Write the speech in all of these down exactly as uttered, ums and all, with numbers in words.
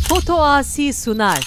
Foto Asi sunar.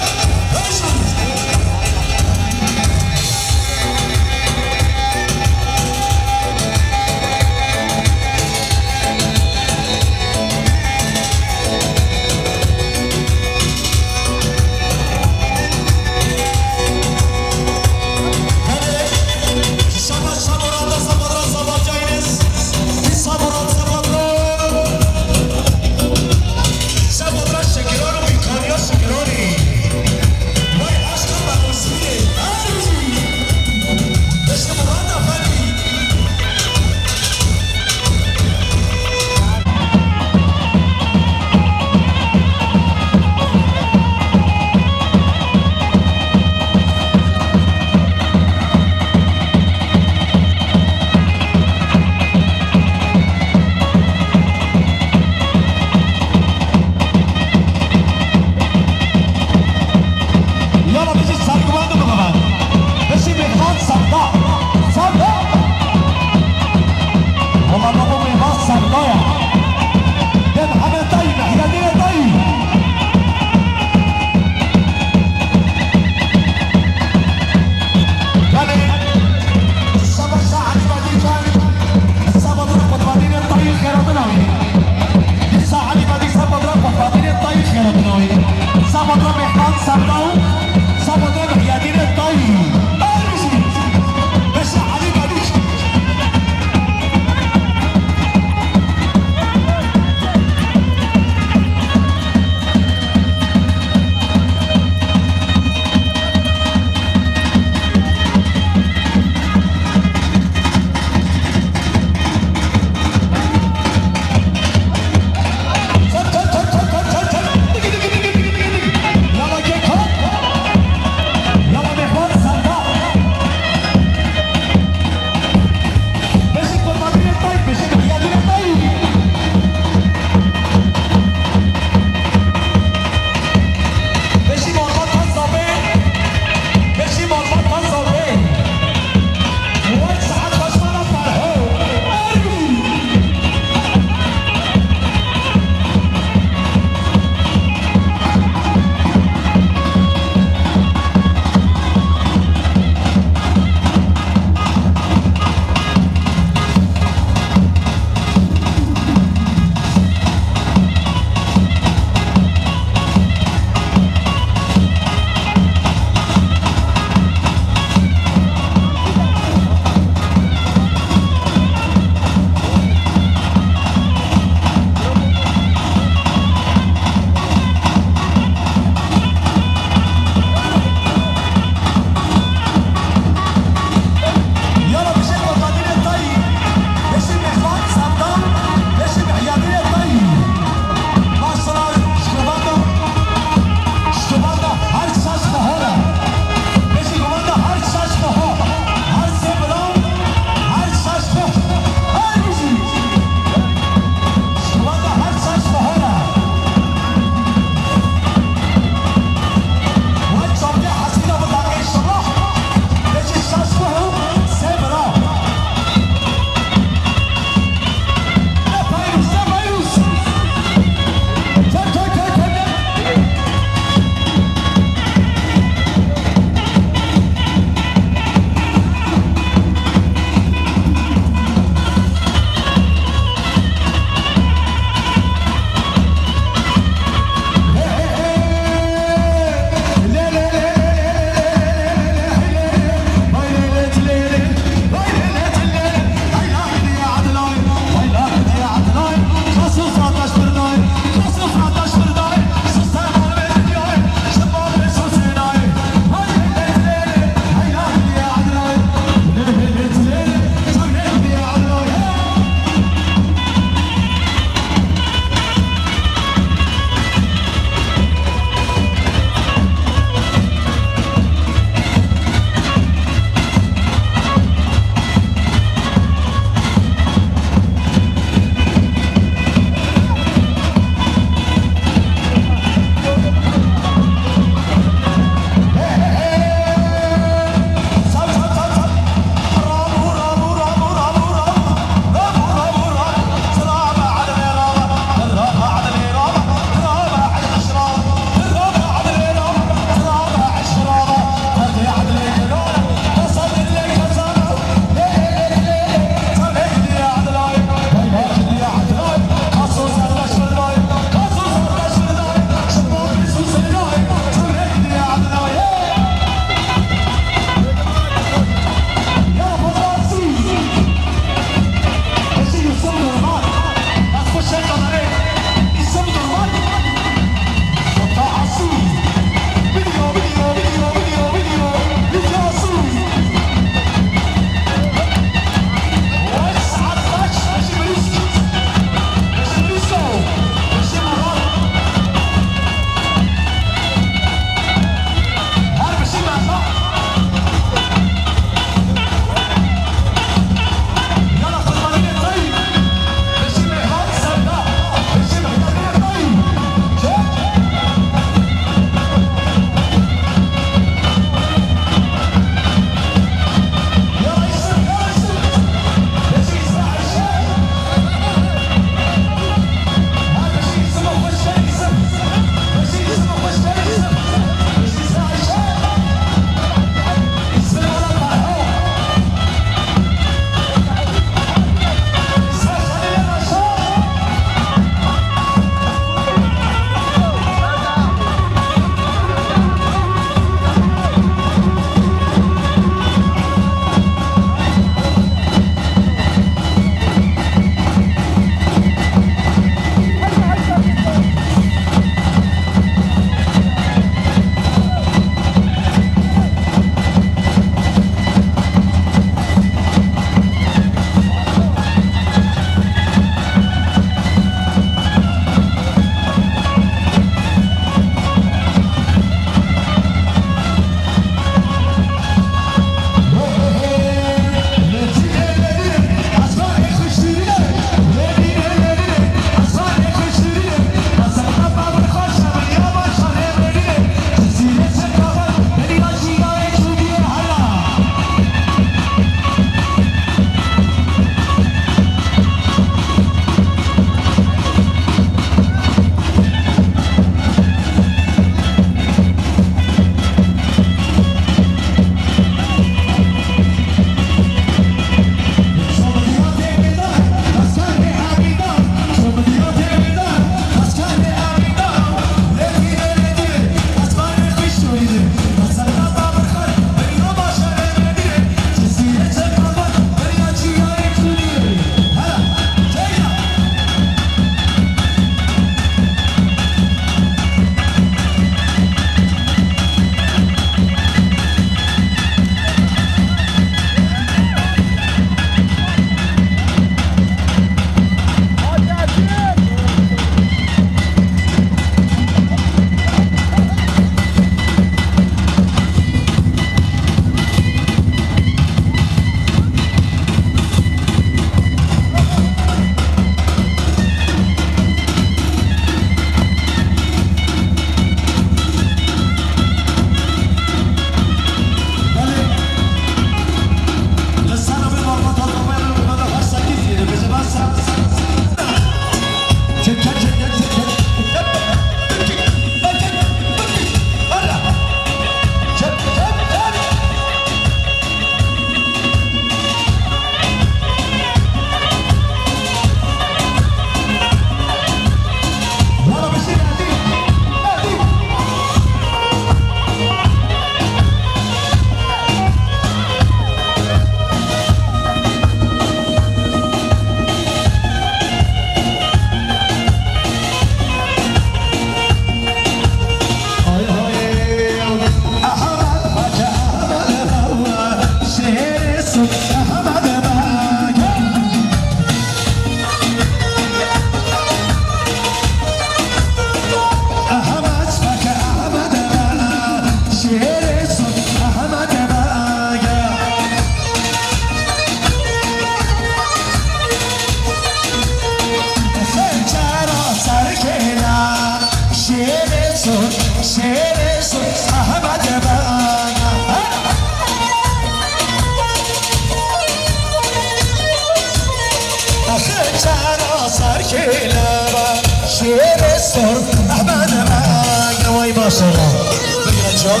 Bigire cem.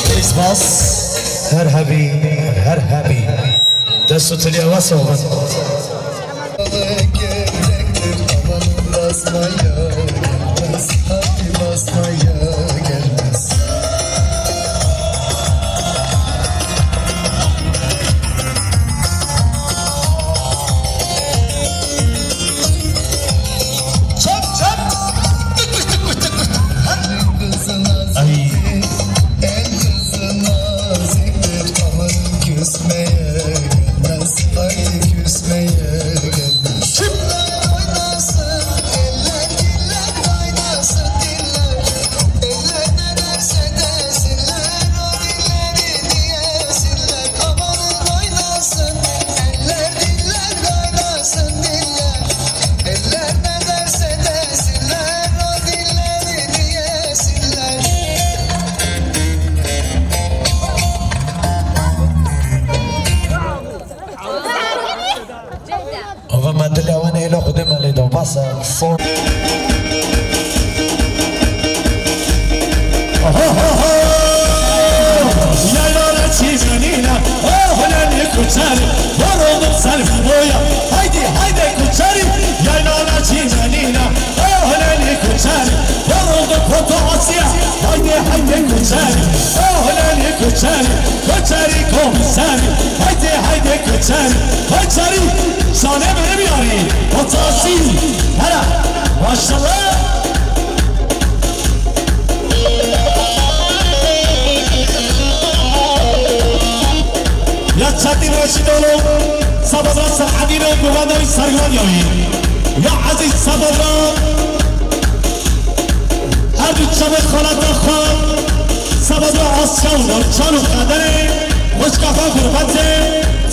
Gelî spas. Her hebî, her hebî. Dest û tilê we sax bin. Ay. Ava me dilê wan êlo Xwedê me lê da. Bas e. Sor. Ho, ho, ho! Yaylana çîmenîne, oh, lenî kuçerî, voroldum selfî boya. Haydi, haydi kuçerî, yaylana çîmenîne, oh, lenî kuçerî, voroldum foto Asya. Haydi, haydi kuçerî, oh, lenî kuçerî, kuçerî komiserî. Haydi, haydi kuçerî, kuçerî. Şanê benim yarî, Otasi. Hele, maşallah. Ya Çetin Reşîdoğlu, Sabadra Sehedîno, Guvendorî Sergolanyayî. Ya Ezîz Sabadra, her du çavê xaleta xwe, Sabadra Asya û Navçan û Qederê, xwişka xwe gurbetê,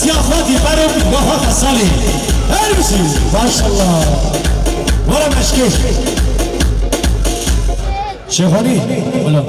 tiya xwe dîber û wiha xesalî. Her bijî, maşallah. Were meşkê. Şêxanî. Wala.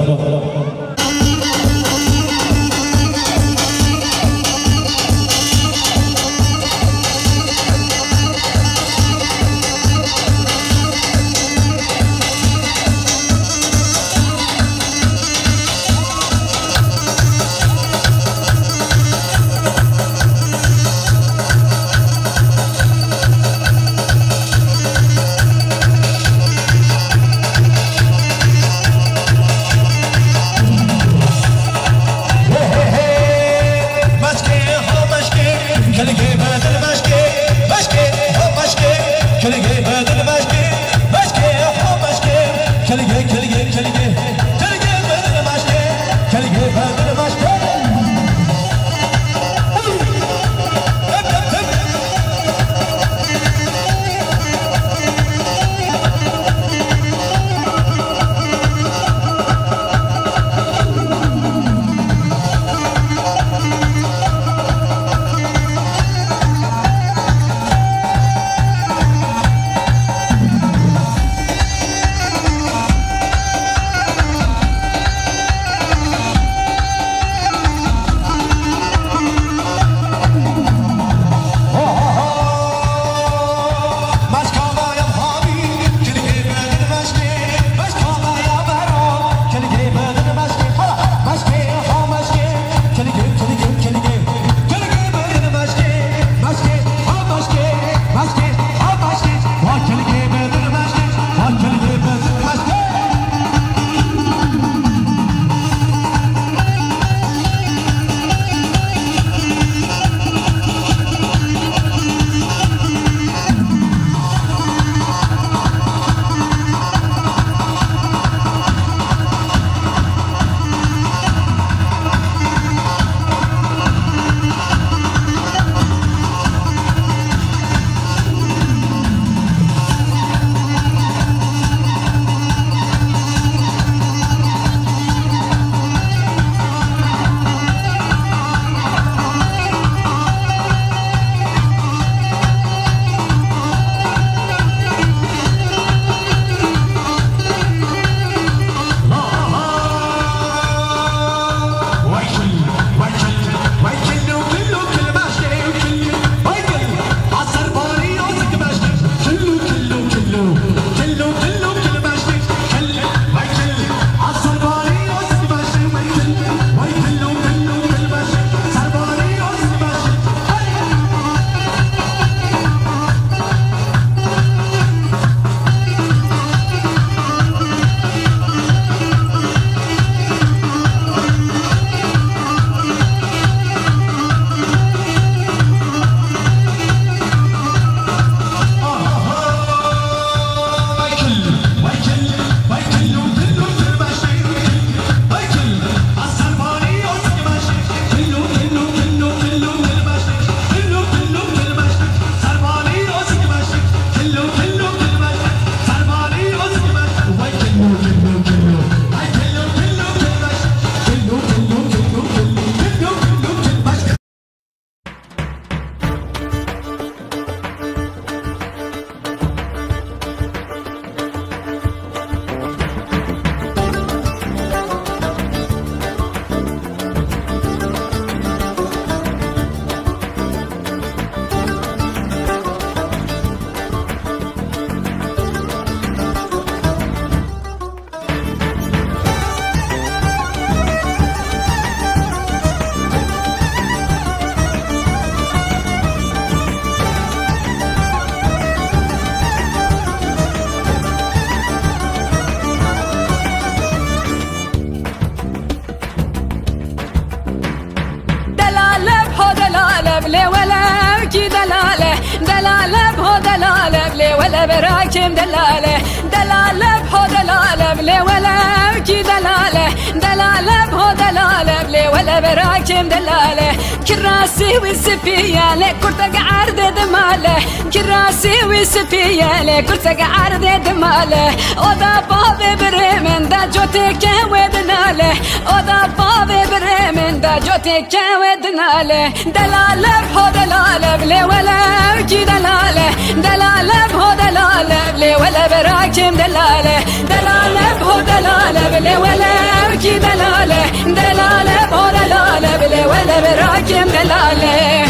Lê welew kî delal e, delal e ho delal e, lê welew bera kêm delal e. Delal e ho delal e, lê welew kî delal e, delal e ho delal e, lê welew bera kêm delal e. Kirasî wî spî ye, lê kurtek erdê dimale. Kirasî wî spî ye, lê kurtek erdê dimale. Oda bavê birê min de cotê kewê dinale. Oda bavê birê min de cotê kewê dinale. Delal e ho delal e, lê welew kî delal e. Delal e ho delal e, lê welew bera kêm delal e. Delal e ho delal e, lê welew kî delal e. Delal e ho delal e, lê welew bera kêm delal e.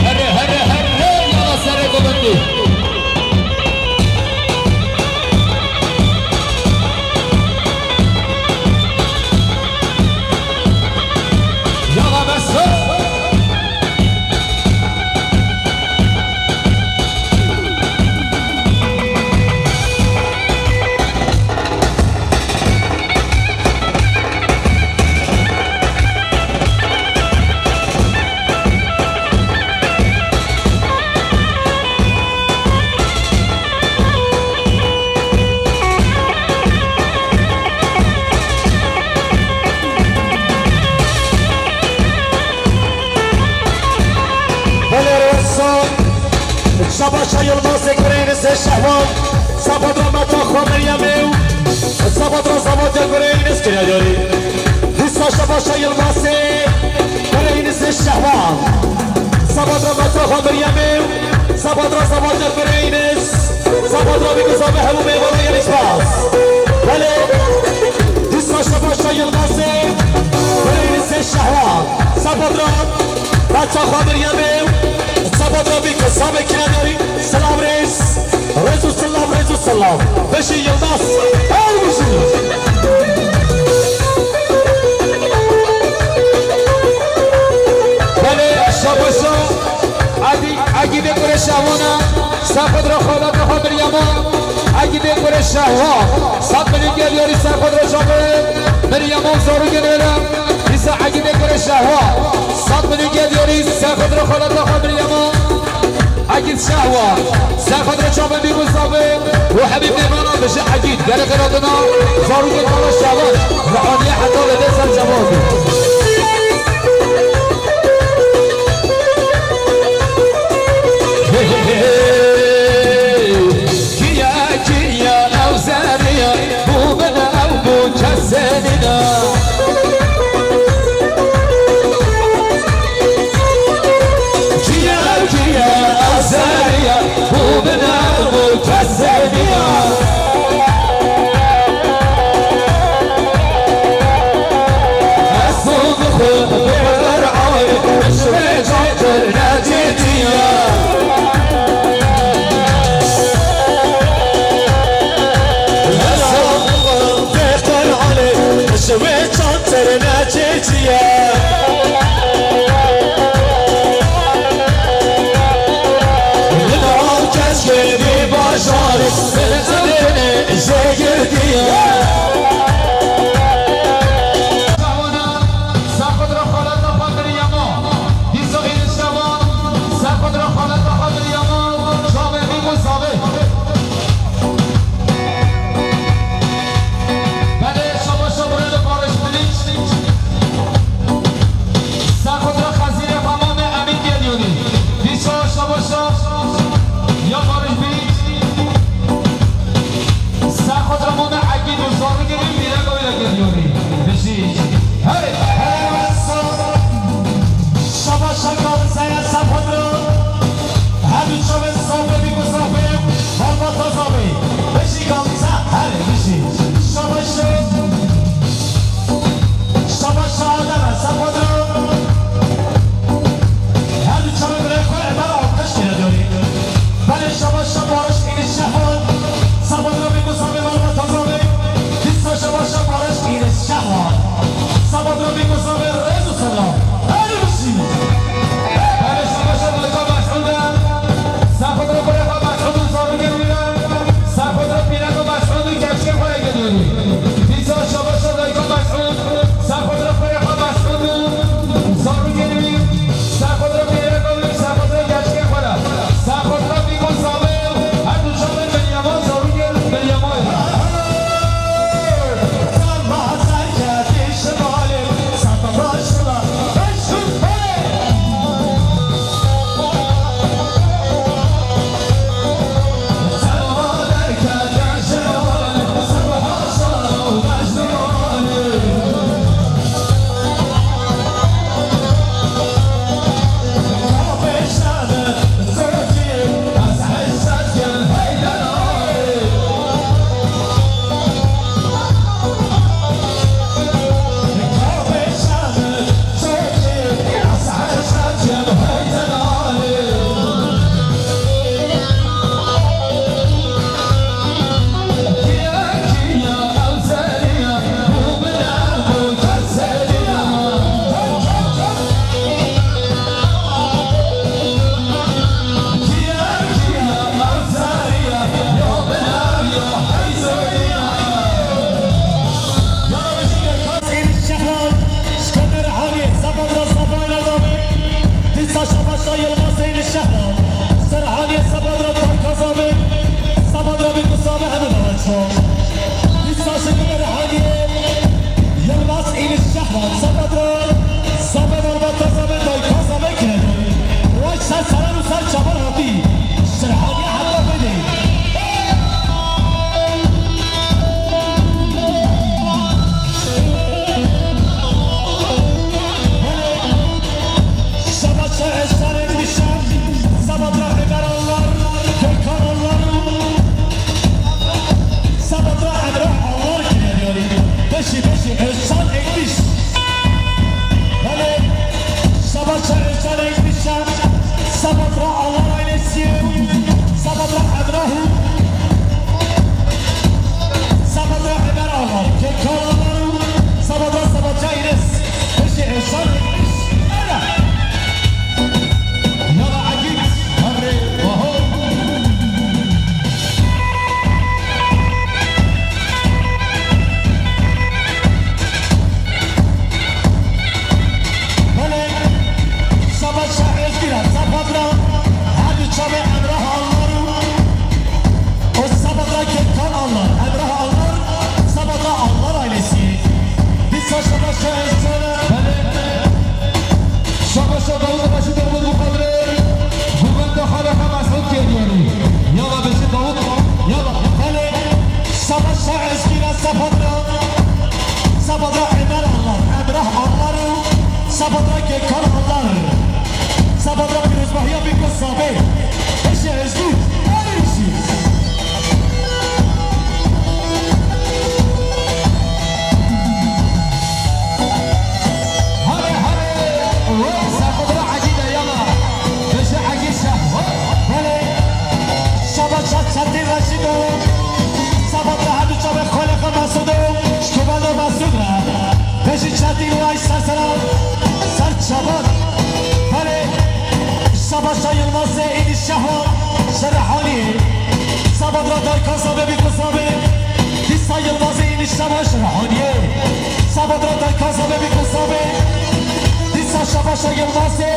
Here, here, here, yala serê govendî. Yala bes. Belê rêsan, Şabaşa Yilmazê kurê Înizê Şehwan, Sapedra Meta xwe Meryemê û Sapedra Zavatya kurê Îniz kiriye yarî. Dîsa Şabaşa Yilmazê kurê Înizê Şehwan, Sapedra Meta xwe Meryemê û Sapedra Zavatya kurê Îniz. Sapedra bî ku zavê hemû mêvanan yên îşbaz. Belê, dîsa Şabaşa Yilmazê kurê Înizê Şehwan, Sapedra Meta xwe Meryemê û Sapedra bî ku zavê kiriye yarî. Silav rêz, rêz û silav, rêz û silav. Beşî Yilmaz, her bijî. Belê, şabaşa. Egî-, Egîdê kurê Şehwana, Sapedra xaleta xwe Miryema. Egîdê kurê Şehwa, sed milî gel yarî Sapedra çavê Miryema û zarokên wê re. Dîsa Egîdê kurê Şehwa, sed milî gel yarî Sapedra xaleta xwe Miryema. Egîd Şehwa, Sapedra çavê bî ku zavê û Hebîb Nêvana bije Egîd. Gelek ratina zarokên mala Şehwa, li aliyê heta li dê ser cemaat bî. Kiye, kiye ew zerrî ye, bû min ew bû kesê nîne. Kiye, kiye ew zerrî ye, bû min ew bû kesê nîne. Ez bû bi xwe bêqerarê, ji wê çatir nedîtiye. Ez bû bi xwe bêqerarê, ji wê çatir nedîtiye. Min ev keşkê vî bajarê, min ev dinê jê girtiye. Şawana, Serxwedira xaleta xwe Miryema. Dîsa Îniz Şawan, Serxwedira xaleta xwe Miryema, çavê bî ku zavê. Belê, şaba şabrê li Barış Bilic. Şabaşa Davut Reşîd Davut Muqadir. Guvenda Xaliqa Mesûd geliyor. Yala beşi Davut. Yala. Hele. Şabaşa Ezgîra Sapatra. Sapatra Emel Allah. Emrah Allah. Sapatra Gökhan Allah. Sapatra Pirozbahiya Biko Sabe. Eşe Ezgîr. Her işi. Hale, hale, wey, Sapatra Ecî de yala. Beşe Ecî şah, hop, hale. Şaba çat çatî Reşîdo. Sapatra hadu çabe Xaliqa Mesûdo. Şkobado Mesûd ra. Beşi çatî wey ser sera. Ser çabat. Hale. Şaba şa Yılmaz'e iniş şaha. Şerhanî. Sapatra dayka Sabe Biko Sabe. Dîsa Yılmaz'e iniş şaha Şerhanî. Sapatra dayka Sabe Biko Sabe. Dîsa Şabaşa Yılmaz'e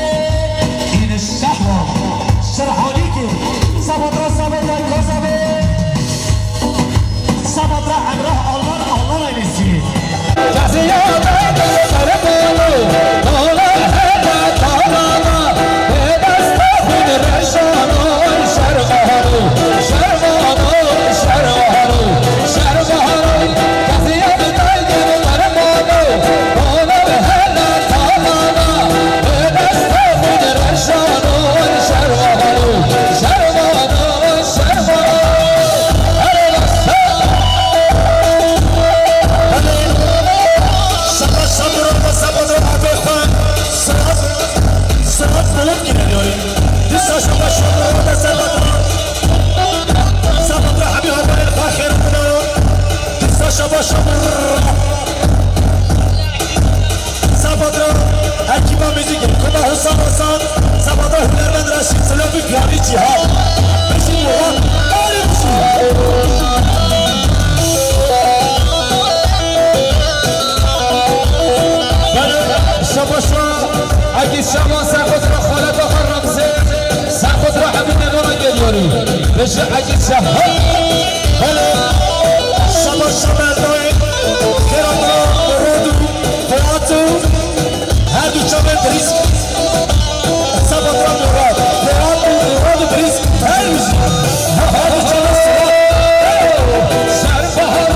iniş şaha Şerhanî ki. Sapatra Sabe dayka Sabe. Sapatra Emrah Alman Alman ailesi. Sabat, sabat, sabat, sabat, sabat, sabat, sabat, sabat, Dîsa şaba şaba rada ser batra. Dîsa batra hemî haberên xwe xêr bidaro. Dîsa şaba şaba. Dîsa batra ekiba muzîkê, Koma Husan Hasan, dîsa batra hunermend Reşîd Silopî, piyanî Cîhan. Bijî Murat, erê bijî. Belê, şaba şaba. Egîz şaba, Sexotra xaleta xwe Remzê, Sexotra hemî nêvana geliyorî. Beşe Egîz şaba. Belê. Şaba şaba, Eldayê. Xêra bira, Murad û Fuat û her du çavê Brîsk. Sexotra Murad. Fuat û Murad û Brîsk. Her du çavê Fuat. Şerbahar.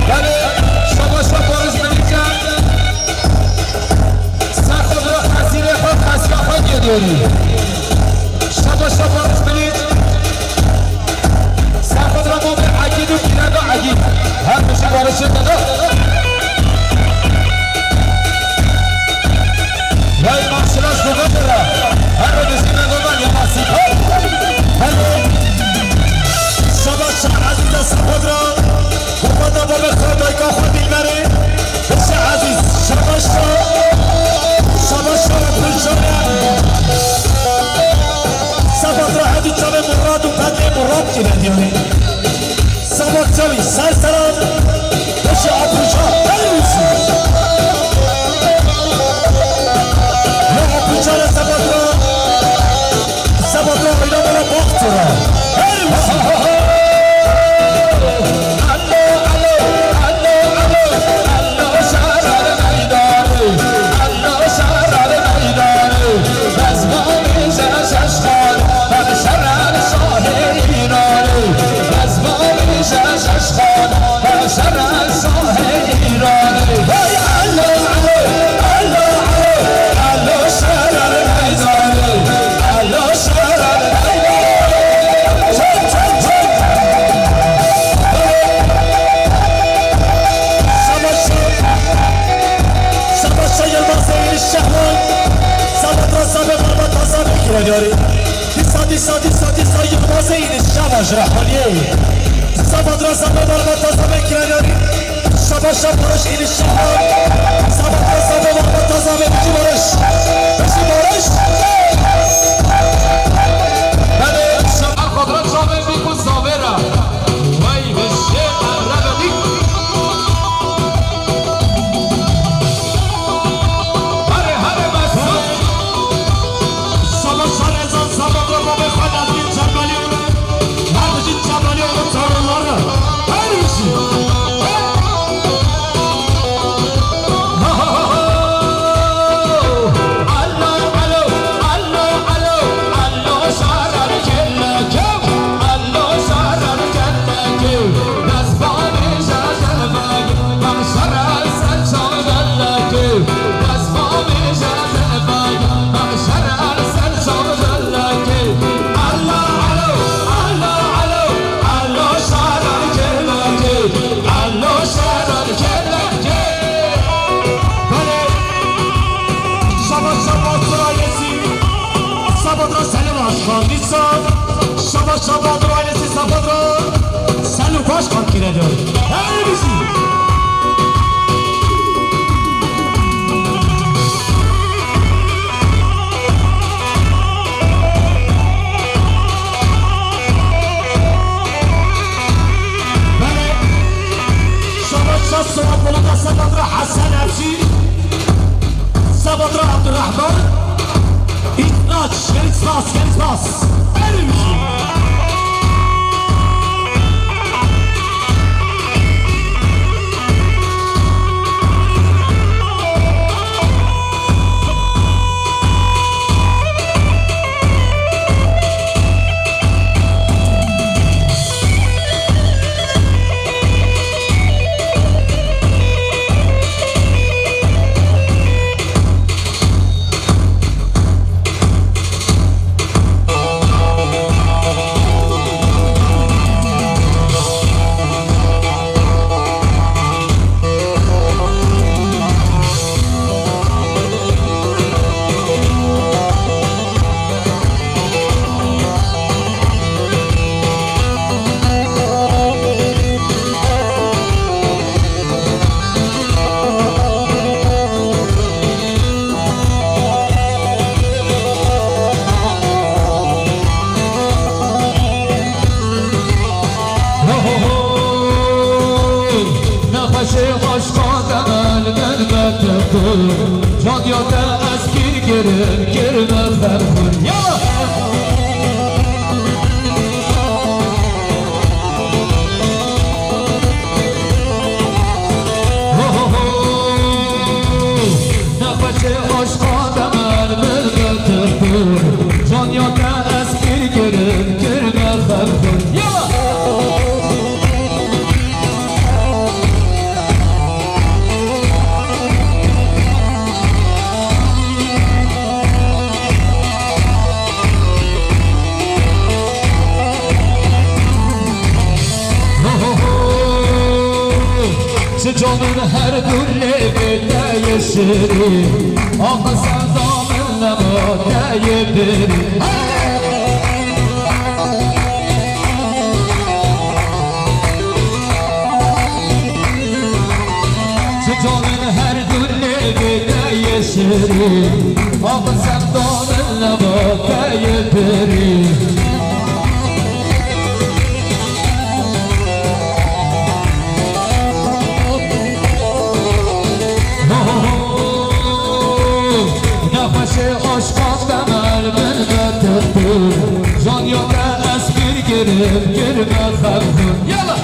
Belê, şaba şaba Barış Melîkan. Sexotra xezîrê xwe, xezîra xwe geliyorî. Şaba şaba Barış Melîk. Sexotra Mobê Egîd û Kîrega Egîd. Her bijî Barışê me de. Vay maşallah, şuka dera. Her bijî me de ya nasîb. Şaba şaba Ezîz Sexotra. Xweda bavê xwe dayika xwe dîlberê. Beşe Ezîz, şaba şa, şaba şa Pulşane. Seba Rahedî çavê Murad û Bedrê Murad kî vediyonê. Seba çavî ser seran. Beşe Apûca her wî jî. Ya Apûca re seba Seba Rahîna bana bak tura. Her wî jî. Savaş, savaş sayılmaz değil şahı. Savaş, savaş, savaş, savaş, savaş, Dîsa, dîsa, dîsa, dîsa Yilmazê Înîşa ji Rehaniyê. Dîsa Badra Zame Barba Tazame Şaba şab barış inşallah. Sabah da sabah var da taza ve bizi barış. Bizi barış. Beni şaba kadra çave bir bu zavera. Vay be şey, Rabbi. Hare, hare, Mesut. Saba şar ezan, saba da babê xwe Nazmîn Çerbalî û her bijî Çerbalî û çawanlar. Her bijî. Alo, alo, alo, alo, şaran kelleke, alo, şaran kelleke, dest bavêje devayê, mahşer ser çav kelleke. Belê, şaba şaba Tirayesî, Sabadra Selim Aşkan, dîsa şaba şaba Tirayesî, Sabadra Selim Başkan kirediyor. Her bizi. Belê, şaba şas Suat Polat, Sabadra Hasan Erçi, Sabadra Abdurrahman, İknaç, Gelin Spas, Gelin Spas. Benim. Nexweşê aşka demel min veteqir, cadiya te ez kir kirin, kir me xemxur. Ya! Nexweşê aşka demel min veteqir, cadiya te ez kir kirin, kir me xemxur. Ya! Çi canın her du lêvê te yê şirî, axa sevda min nema te yê birî. Çi canên her du lêvê te yê şirî, axa sevda min nema te yê birî. Nexweşê aşka temel min veteqir, cadiya te ez kir kirin, kir me xemxur. Yala!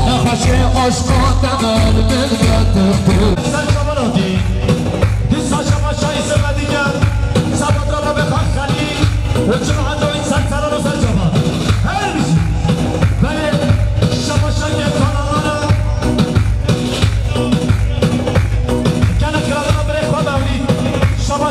Nexweşê aşka temel min veteqir. Ser çavan hatî. Dîsa şema şayî sebe dîker. Sabatra Rabê Xan Xelîl. Û çi heta wî ser seran û ser çavan. Her bijî. Belê şema şayê kanalana. Kene kralana birê xwe Mewlîd. Şema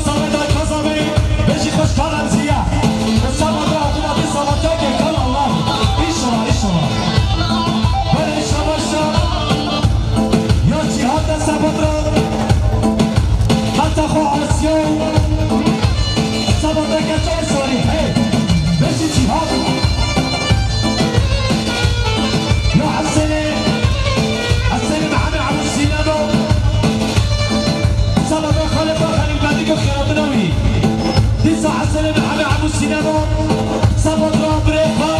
Sabata Kazabê, beşî xweş ka Remziye. Sabata hatûma dê sabata ke kal Allah. İnşallah, inşallah. Belê şabaşa. Ya Cîhad de sabata. Heta xwe Asya. Sabata ke çar sarî. Hey. Beşî Cîhad. Ya Hesenê. Hesenê Mehemê Ebû Sîneno. Sabata Xalifa Xelîl Bedî ku xêratina wî. Dîsa Hesenê Mehemê Ebû Sîneno. Sabata birê xwe.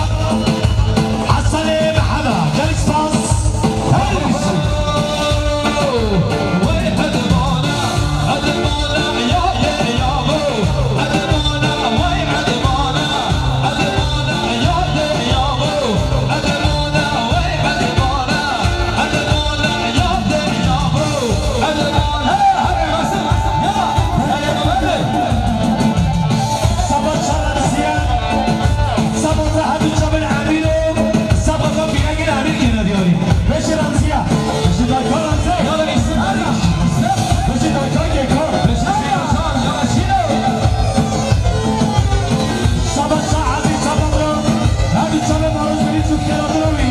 Hesenê Mehemê. Gelek spas. Her bişî. Sabata Remziye, sabata hemî çavên Emîr û sabata pîrengên Emîr kêne diyarî. Beşî Remziye, beşî dayka Remziye. Beşî dayka kêka. Sabata Emîr, sabata hemî çavên Marozgirî çû kêne diyarî.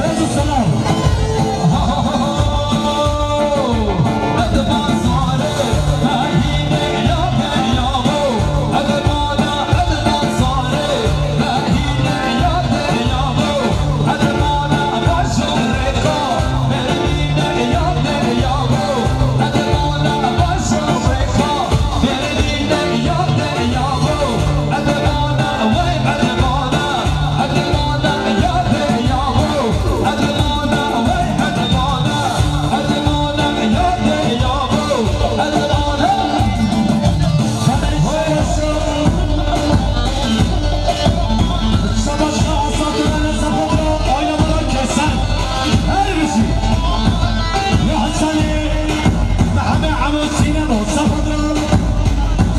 Rêz û selam.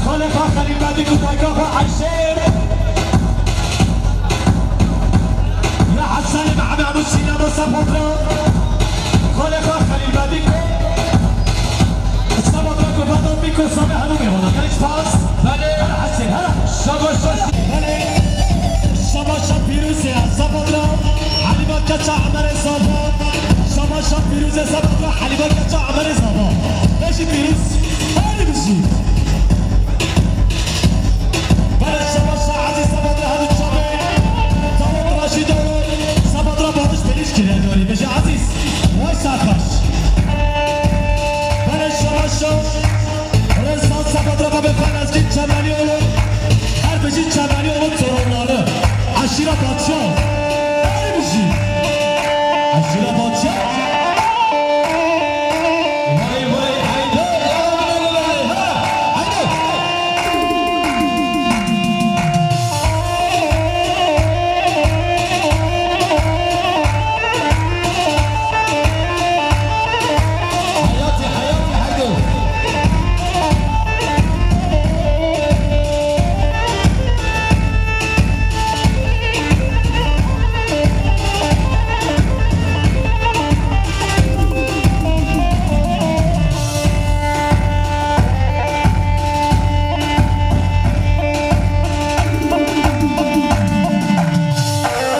Xalifa Xelîl Bedî ku dayka xwe Eyşê. Ya Hesenê Mehemê Ebû Sîneno Sabata. Xalifa Xelîl Bedî ku Sabata ku veda bî ku sabê hemû mêvana. Gelek spas. Belê. Hele Hesên, hele. Şabaş. Belê. Şabaşa pîrozê Sabata. Helîba keça Emerê Zava. Şabaşa pîrozê Sabata. Helîba keça Emerê Zava. Beşî pîroz. Her bişî.